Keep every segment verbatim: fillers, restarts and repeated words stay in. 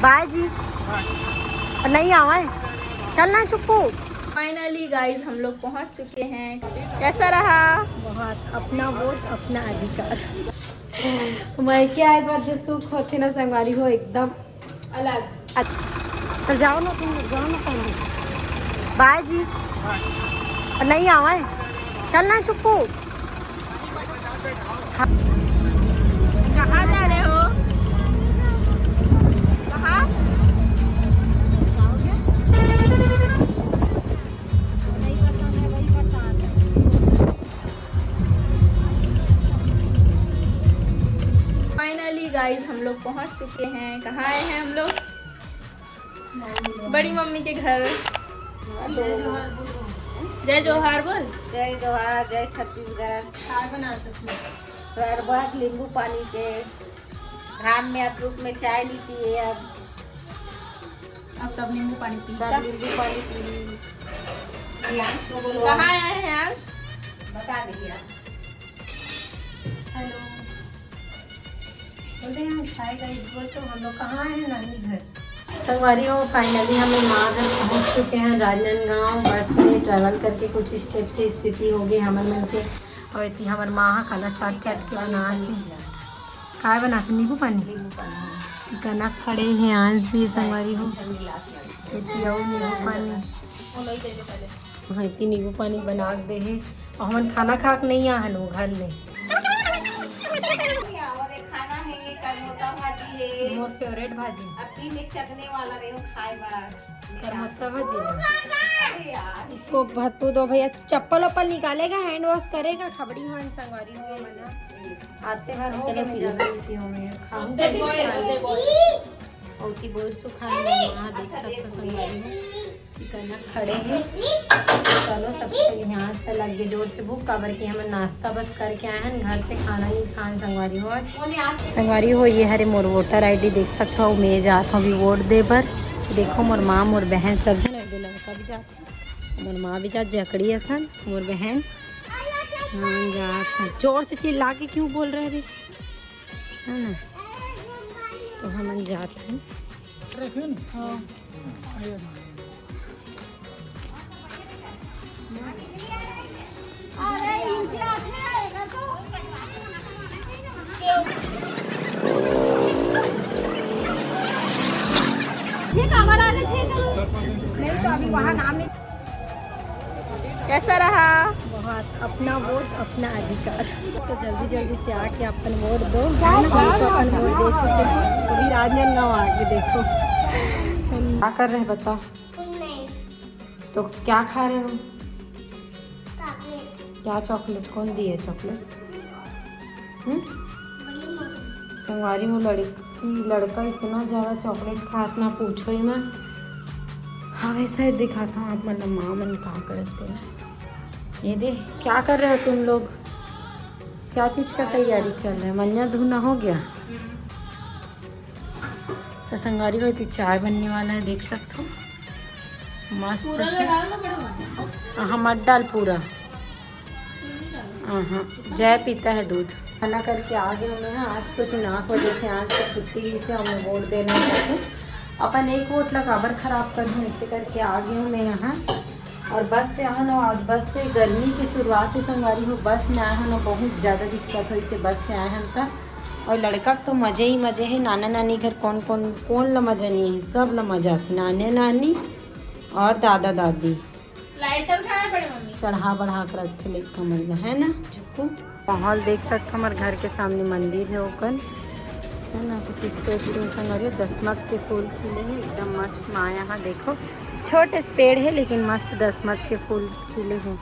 बाय जी। और नहीं आवा है, चल ना चुप्पू। फाइनली गाइस, हम लोग पहुंच चुके हैं। कैसा रहा? बहुत। अपना वोट, अपना अधिकार। मैं क्या, एक बार जो सुख होते ना संगवारी हो, एकदम अलग। अच्छा, चल जाओ ना तुम लोग, जाओ ना पहले। बाय जी। और नहीं आवा है, चल ना चुप्पू। हाँ। कहाँ जा रहे हो? कहाँ? फाइनली गाइस, हम लोग पहुंच चुके हैं। कहाँ आए हैं हम लोग? बड़ी मम्मी के घर। जय जोहार बोल। जय जोहार, जय छत्तीसगढ़। शरबत नींबू पानी के। घाम में आप लोग में चाय नहीं पिए अब। अब सब नींबू पानी पी। सब नींबू पानी पी। कहाँ आए हैं आज? बता दीजिए आप। हेलो। बोलते हैं, हाय गाइस, बोल तो हम लोग कहाँ हैं? नानी घर। संगवारी हो, फाइनली हम माँ घर पहुँच चुके हैं, राजनांदगांव। बस में ट्रैवल करके कुछ स्टेप से स्थिति हो गई हमर मन के। और इतनी हमर माँ हा खाना चाट चाट के बना के, काय बना के? नींबू पानी। नींबू पानी। कनक खड़े हैं, आंस भी संगवारी हो। इतनी और नींबू पानी। हाँ, इतनी नींबू पानी बना के दे है। और हमन खाना खा के नहीं आ हन वो घर में। और एक खाना है, करमोता भाजी है। मोर फेवरेट भाजी। अभी में चगने वाला रहे हो खाए बार। करमोता भाजी है। अरे यार। इसको भत्तू दो भैया, चप्पल वप्पल निकालेगा, हैंड वॉश करेगा, खबड़ी हन संगवारी हो मना। आते बार हो गया, मैं ज्यादा लेती हूँ मैं। खाऊंगी। और की बोर सुखाए माँ देख सकते संगवारी हो। कनक खड़े हैं। चलो, सबसे यहाँ से लग गए जोर से भूख, काबर के हमन नाश्ता बस करके आए हैं, घर से खाना नहीं खान संगवारी हो आज। संगवारी हो, ये हरे मोर वोटर आईडी देख सकते हो, मैं जात हूँ अभी वोट दे बर। देखो मोर माँ, मोर बहन सब झन, एगो लड़का भी जात, मोर माँ भी जात, जकड़ी असन मोर बहन। हाँ, जात हन। जोर से चिल्ला के क्यों बोल रहे रे, है ना? तो हमन जात हैं। हाँ। अरे, इनसे आदमी आएगा तो। ये काबर आ रहे थे? नहीं तो अभी वहाँ नाम नहीं। कैसा रहा? बहुत। अपना वोट, अपना अधिकार। तो जल्दी जल्दी से आके अपन वोट दो, है ना? हम तो अपन वोट दे चुके हैं, अभी राजनांदगांव आके देखो। क्या कर रहे, बताओ। नहीं। तो क्या खा रहे हो? चॉकलेट। क्या चॉकलेट? कौन दिए चॉकलेट? हम्म? बड़ी मम्मी। संगवारी हो, लड़की, लड़का इतना ज़्यादा चॉकलेट खात ना पूछो ही मत। हाँ, वैसे ही दिखाता हूँ आप मन, माँ मन का करते हैं। ये दे, क्या कर रहे हो तुम लोग? क्या चीज़ का तैयारी चल रहा है? मंजा धुना हो गया? तो संगवारी हो, इतनी चाय बनने वाला है, देख सकते हो, मस्त पूरा से। लगा लो बड़ा वाला। हाँ, मत डाल पूरा। हाँ, हाँ, जय पीता है दूध। मना करके आ गए हूँ मैं यहाँ। आज तो चुनाव की वजह से आज तो छुट्टी ही से हमें वोट देना चाहते। अपन एक वोट ला काबर खराब कर दूँ, इसे करके आ गए हूँ मैं यहाँ। और बस से आए हो ना, आज बस से, गर्मी की शुरुआत है संगवारी हो, बस में आए हो ना, बहुत ज़्यादा दिक्कत हो, इसे बस से आए हैं तक। और लड़का तो मजे ही मजे है, नाना नानी घर कौन कौन, कौन ला मजा नहीं है, सब ला मजा आती, नाना नानी और दादा दादी। लाइटर कहाँ है बड़े मम्मी? चढ़ा बढ़ा के रख के लेके मजा है ना, चुप्पू। माहौल देख सकते हो, हमारे घर के सामने मंदिर है ओकन, है ना, कुछ स्टेप्स में संगवारी हो, दसमत के फूल खिले हैं एकदम मस्त। माँ यहाँ देखो, छोटे से पेड़ है लेकिन मस्त दसमत के फूल खिले हैं।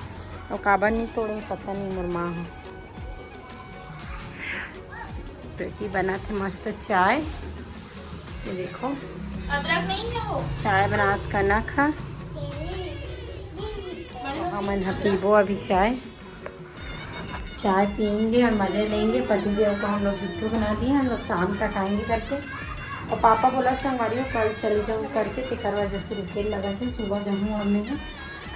और काबर नहीं तोड़े, पता नहीं, मोर माँ हो। तो ये बना थे मस्त चाय, ये देखो, अदरक नहीं है वो। चाय बनात कनक हा। हमन ह पीबो अभी चाय। चाय पियेंगे और मजे लेंगे। पति देव को हम लोग जुट्टू बना दिए, हम लोग शाम का खाएंगे करके। और पापा बोला संगवारी हो कल चले जाऊँ करके, तेकर वजह से रुके लगा थे, सुबह जाऊँ और मैं,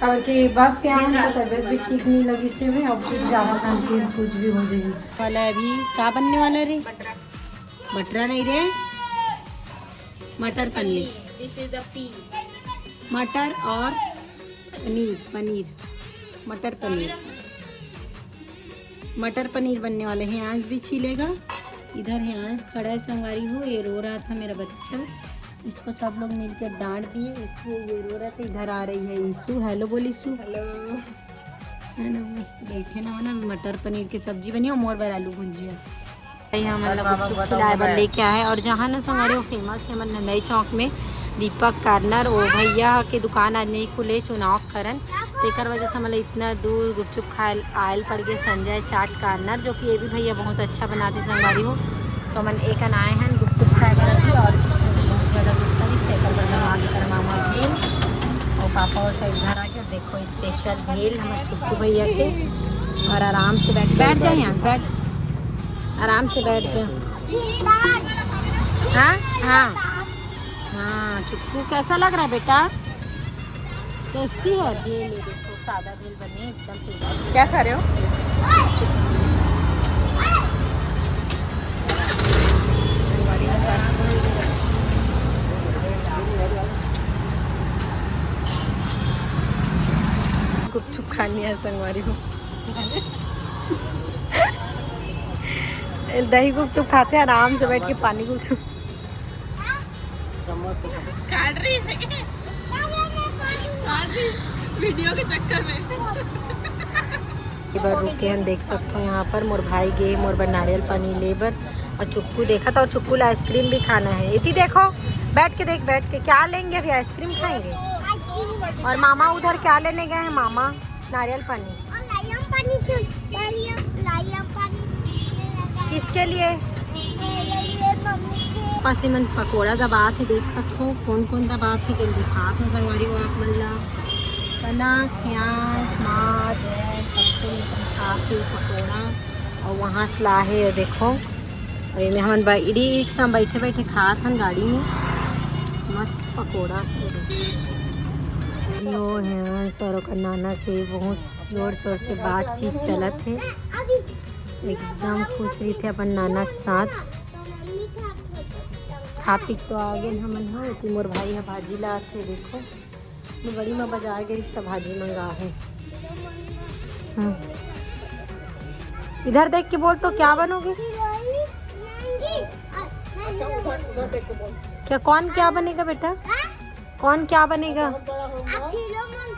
काबर के बस से आए तो तबीयत भी ठीक नहीं लगी से हुए, और फिर ज़्यादा खान पीन कुछ भी हो जाएगी। वाला अभी का बनने वाला रे? बटरा नहीं रे। मटर paneer. This is the pea. मटर और पनीर, पनीर, मटर पनीर, मटर पनीर बनने वाले हैं। अंश भी छीलेगा। इधर है अंश खड़ा है संगवारी हो, ये रो रहा था मेरा बच्चा, इसको सब लोग मिलकर डांट दिए, इसलिए ये रो रहा था। इधर आ रही है ईशु, हेलो बोल ईशु। Hello. है ना, मस्त बैठे ना, ना मटर पनीर की सब्जी बनी और मोर बर आलू भुजिया। ये हमन ला गुपचुप खिलाए बर लेके आए और जहाँ ना संगवारी हो फेमस है हमर नंदई चौक में दीपक कार्नर, वो भैया के दुकान आज नहीं खुले चुनाव कारण, तेकर वजह से हमन ला इतना दूर गुपचुप खाए आयल पड़ गए संजय चाट कार्नर, जो कि ये भी भैया बहुत अच्छा बनाते संगवारी हो। तो हमन एक आए हैं गुपचुप खाए बर अभी और बहुत ज़्यादा गुस्सा भी तेकर बर मंगा के कर मामा भेल और पापा और सब घर आ गए। देखो स्पेशल भेल हमर चुक्कू भैया के। और आराम से बैठ बैठ जा यहाँ, बैठ, आराम से बैठ जा। हाँ हाँ हाँ। चुक्कू कैसा लग रहा है बेटा? टेस्टी है भेल। ये देखो सादा भेल बने एकदम टेस्टी। क्या खा रहे हो? गुपचुप खानी है संगवारी हो। दही गुपचुप खाते हैं आराम से बैठ के, पानी गुपचुप। काट रही है क्या? काट रही वीडियो के चक्कर में। एक बार रुक के हम देख सकते हो यहाँ पर मोर भाई गे मोर बर नारियल पानी ले बर और चुक्कू देखा था और चुक्कू ला आइसक्रीम भी खाना है। इति देखो बैठ के देख, बैठ के क्या लेंगे अभी, आइसक्रीम खाएंगे। और मामा उधर क्या लेने गए हैं मामा? नारियल पानी। और लाइम पानी क्यों? लाइम लाइम पानी लेने लगा। किसके लिए? मेरे लिए मम्मी के। मासी मन पकोड़ा दबात हे, देख सकथो कौन कौन दबात हे, तेन दिखात हो संगवारी हो आप मन ला। कनक, प्याज, मात, सबको लेकर खात हे पकोड़ा और वहाँ से ला हे, ये देखो। और ये हमन ब- रिक्शा में बैठे बैठे खात हन गाड़ी में, मस्त पकोड़ा। यो है सर ओकर नाना के बहुत जोर शोर से बातचीत चलत हे, एकदम खुश रहिथे अपन नाना के साथ। खा पी के तो आ गेन हमन ह। एती मोर भाई ह भाजी लात हे, देखो मोर बड़ी माँ बाजार गई त भाजी मंगा हे। हम्म। इधर देख के बोल तो क्या बनोगे? हीरोइन महंगी। क्या, कौन क्या बनेगा बेटा? कौन क्या बनेगा? आप हीरो मन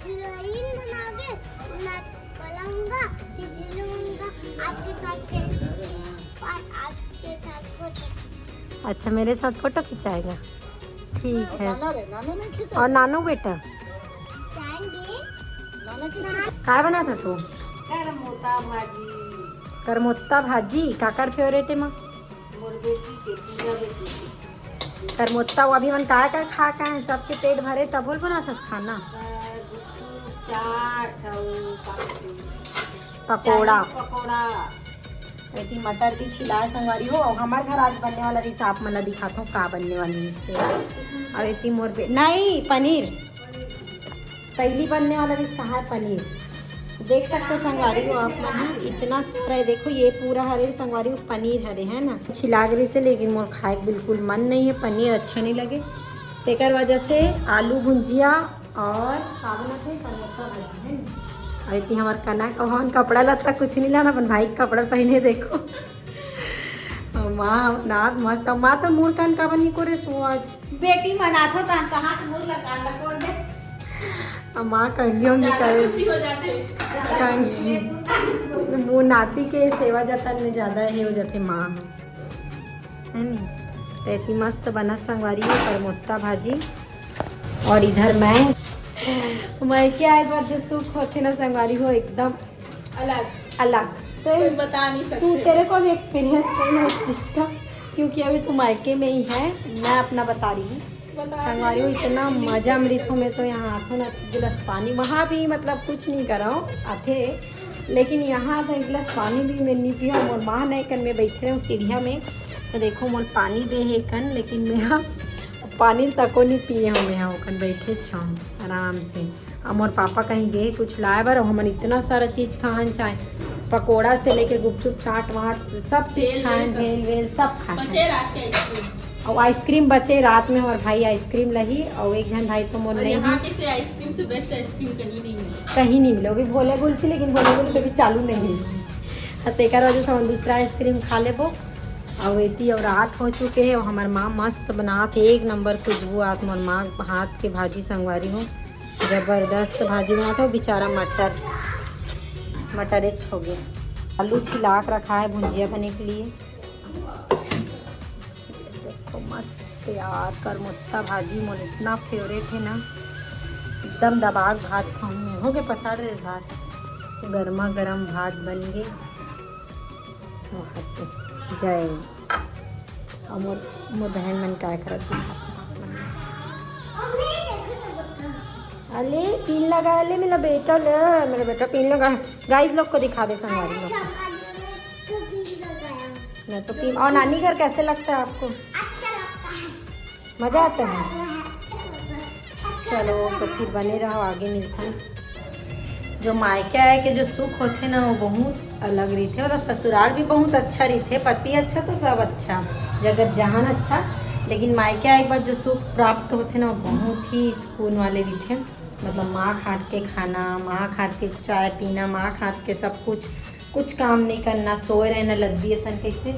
हीरोइन बनाओगे, मैं बनाऊंगा, फिर हीरो बनूंगा, आपके साथ खेलूंगा और आपके साथ फोटो। अच्छा, मेरे साथ फोटो खिंचाएगा, ठीक है। और नानू बेटा जाएंगे। काय बनात हस? करमोता भाजी। करमोत्ता भाजी काकर फेवरेट है माँ? मोर बेटी के, जीजा बेटी के। करमोत्ता वो अभी मन काय काय खा के आए, सबके पेट भरे तब बोल बनात हस खाना। अ, गुपचुप, चाट और पकोड़ा। पकोड़ा। एती मटर भी छिलाए संगवारी हो। और हमार घर आज बनने वाला रहिस, आप मन ला दिखात हूँ का बनने वाली रहिस तेला। और एती मोर बे नहीं, पनीर। पहली बनने वाला रहिस कहाँ है पनीर, देख सकते हो संगवारी हो आप मन, इतना सारा है। देखो ये पूरा हरे संगवारी हो, पनीर हरे है ना, छिलाग रहिस हे, लेकिन मोर खाए के बिल्कुल मन नहीं है, पनीर अच्छा नहीं लगे, तेकर वजह से आलू भुंजिया और का बनत हे, करमोत्ता भाजी है ना। और एती हमार कनक, और हमन कपड़ा लत्ता कुछ नहीं लाना, अपन भाई के कपड़ा पहने देखो। और माँ नाथ मस्त, माँ तो मोर कन का बनी करे सो आज। बेटी मनाथो तान कहाँ के मुंह लगा लकोड़ दे। अब माँ कंगी होंगी करे। खुशी हो जाते। कंगी। मोर नाती के सेवा जतन में ज्यादा हे हो जाते माँ, है नी? तो ऐसी मस्त बना संगवारी हो करमोत्ता भाजी। और इधर मैं, मैं क्या एक बार जो सुख होते ना संगवारी हो एकदम अलग। अलग। तो कोई बता नहीं सकते। तू, तेरे को भी एक्सपीरियंस नहीं है उस चीज का, क्योंकि अभी तू मायके में ही है। मैं अपना बता रही हूँ बता संगवारी हो, इतना मजा अमृत हो। मैं तो यहाँ आथो ना, गिलास पानी, वहाँ भी मतलब कुछ नहीं करा हूँ आथे, लेकिन यहाँ तो एक गिलास पानी भी मैं नहीं पिया। मोर माँ नहीं कन में बैठे रहूँ सीढ़िया में, तो देखो मोर पानी दे हे कन, लेकिन मैं यहाँ पानी तको नहीं पिए हूँ। मैं यहाँ ओकन बैठे छाऊँ आराम से। अब मोर पापा कहीं गए कुछ लाए बर, हमन इतना सारा चीज खान, चाहे पकोड़ा से लेके गुपचुप, चाट वाट, सब चीज भेल, खान, सब। भेल वेल सब खान। बचे रात के आइसक्रीम। अउ ice cream बचे, रात में हमर भाई ice cream लही, अउ एक झन भाई तो मोर अउ नहीं यहाँ है। के से ice cream से best ice cream कहीं नहीं मिले। कहीं नहीं मिले, वो भी भोले कुल्फी, लेकिन भोले कुल्फी अभी चालू नहीं है। हाँ, तेकर वजह से हम दूसरा ice cream खा लेबो। अउ एती अउ रात हो चुके हे, अउ हमर माँ मस्त बनात हे, एक नंबर खुशबू आत मोर माँ हाथ के भाजी संगवारी हो, जबरदस्त भाजी बनात हे। बेचारा मटर, मटर एक हो गया, आलू छिलाक रखा है भुंजिया बने के लिए। देखो मस्त यार, करमुत्ता भाजी मोर इतना favourite है ना, एकदम दबाक भात खाऊँ। हो गए पसार रे भात, गर्मा गर्म भात बन गए। जय। अउ मोर, मोर बहन मन काय करत हे? अले पीन लगा, अले मेरा बेटा ले, मेरा बेटा पीन लगा। Guys लोग को दिखा दे, संगवारी लोग। मैं तो पीन। और नानी घर कैसे लगता है आपको? अच्छा लगता है। मजा आता है? चलो, तो फिर बने रहो, आगे मिलते हैं। जो मायके आए के जो सुख होथे ना, वो बहुत अलग रहिथे। मतलब, ससुराल भी बहुत अच्छा रहिथे, पति अच्छा तो सब अच्छा, जगत जहान अच्छा, लेकिन मायके आए के बाद जो सुख प्राप्त होथे ना, वो बहुत ही सुकून वाले रहिथे। मतलब, माँ के हाथ के खाना, माँ के हाथ के चाय पीना, माँ के हाथ के सब कुछ, कुछ काम नहीं करना, सोए रहना लद्दी असन कैसे।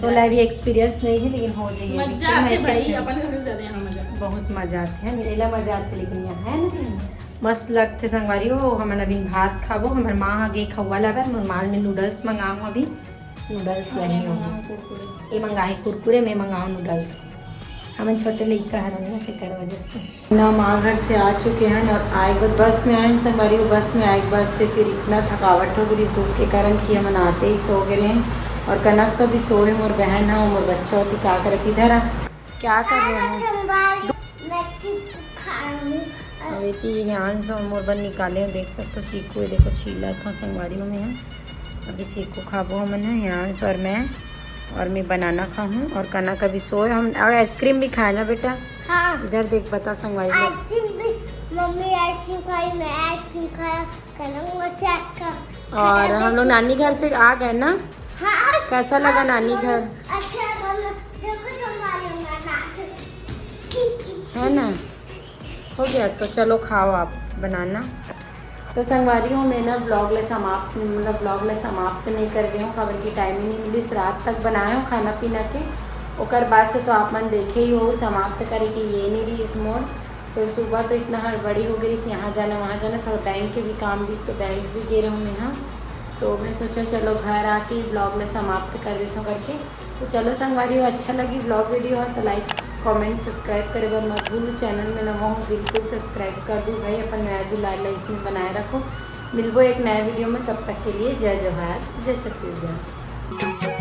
तो ला भी experience नहीं है, लेकिन हो जाइए। मजा आते भाई, अपन घर से ज्यादा यहाँ मजा आते। बहुत मजा आते है, मेला मजा आते, लेकिन यहाँ है ना। मस्त लगथे संगवारी हो। हमन अभी भात खाबो। हमर माँ ह गे खउआ लाबर, हमर माँ में noodles मंगाऊँ अभी। Noodles हाँ, लही मैं होंगे। मंगाऊँ कुरकुरे। ये मंगाए कुरकुरे, मैं मंगाऊँ noodles। हमन छोटे लइका हरन ना, तेकर वजह से। ना माँ घर से आ चुके हैं और आए के बाद बस में आए हैं संगवारी हो। बस में आए के बाद से फिर इतना थकावट हो गई इस धूप के कारण कि हमन आते ही सो गए हैं। और कनक तो अभी सोए, मोर बहन है, मोर बच्चा होती का करत इधर आ। क्या कर रहे हो? मैं चीकू खाऊंगी। अभी ती हियांश और मोर बर निकाले हो, देख सकते हो चीकू, ये देखो छीलत हो संगवारी हो मैं। अभी चीकू खाबो हमन है, हियांश और मैं, और मैं banana खाहूँ और कनक अभी सोए। हम अउ ice cream भी खाए ना बेटा? हाँ। इधर देख, बता संगवारी लोग। Ice cream भी, मम्मी ice cream खाई, मैं ice cream खाया, कनक मजा का। और हम लोग नानी घर से आ गए ना? हाँ। कैसा लगा नानी घर? अच्छा लगा ना। देखो तुम्हारी नाना। है ना? हो गया, तो चलो खाओ आप banana। तो संगवारी हो, मैं ना vlog ला समाप्त, मतलब vlog ला समाप्त नहीं कर रही हूँ, काबर कि time ही नहीं मिलिस। रात तक बनाए हो खाना पीना के, ओकर बाद से तो आप मन देखे ही हो, समाप्त करे के ये नहीं रहिस मोर। तो सुबह तो इतना हड़बड़ी हो गई, यहाँ जाना वहाँ जाना, थोड़ा बैंक के भी काम रहिस, तो बैंक भी गे रहूँ मैं। हाँ, तो मैं सोचा चलो घर आके vlog ला समाप्त कर देता हूँ करके। तो चलो संगवारी हो, अच्छा लगी vlog video हो तो like, comment, subscribe करे बर मत भूलू। Channel में नवा हो बिल्कुल subscribe कर दू भाई, अपन मया दुलार ला इसने बनाए रखो। मिलबो एक नया video में, तब तक के लिए जय जोहार, जय छत्तीसगढ़।